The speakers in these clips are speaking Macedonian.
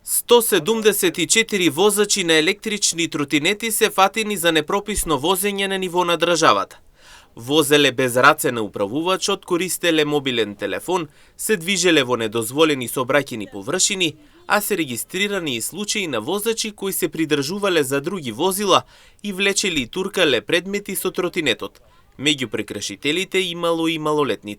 174 возачи на електрични тротинети се фатени за непрописно возење на ниво на државата. Возеле без раце на управувачот, користеле мобилен телефон, се движеле во недозволени сообраќајни површини, а се регистрирани и случаи на возачи кои се придржувале за други возила и влечели и туркале предмети со тротинетот. Меѓу прекршителите имало и малолетни.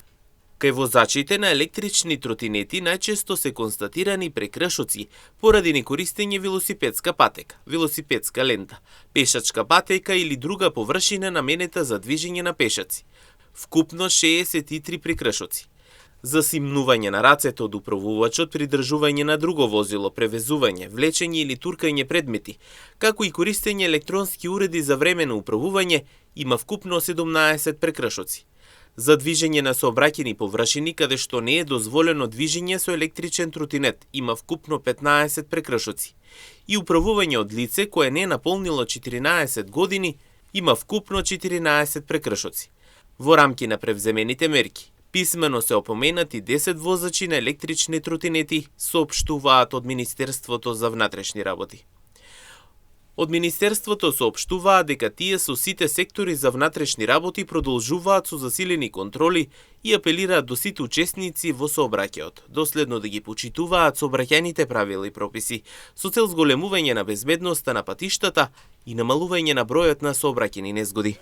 Кај возачите на електрични тротинети најчесто се констатирани прекршоци поради некористење велосипедска патека, велосипедска лента, пешачка патека или друга површина наменета за движење на пешаци. Вкупно 63 прекршоци. Засимнување на рацете од управувачот, придржување на друго возило, превезување, влечење или туркање предмети, како и користење електронски уреди за времено управување, има вкупно 17 прекршоци. За движење на сообраќајни површини каде што не е дозволено движење со електричен тротинет има вкупно 15 прекршоци. И управување од лице кое не е наполнило 14 години има вкупно 14 прекршоци. Во рамки на превземените мерки, писмено се опоменати 10 возачи на електрични тротинети, соопштуваат од Министерството за внатрешни работи. Од Министерството соопштуваат дека тие со сите сектори за внатрешни работи продолжуваат со засилени контроли и апелираат до сите учесници во сообраќајот, доследно да ги почитуваат сообраќајните правила и прописи, со цел зголемување на безбедноста на патиштата и намалување на бројот на сообраќајни незгоди.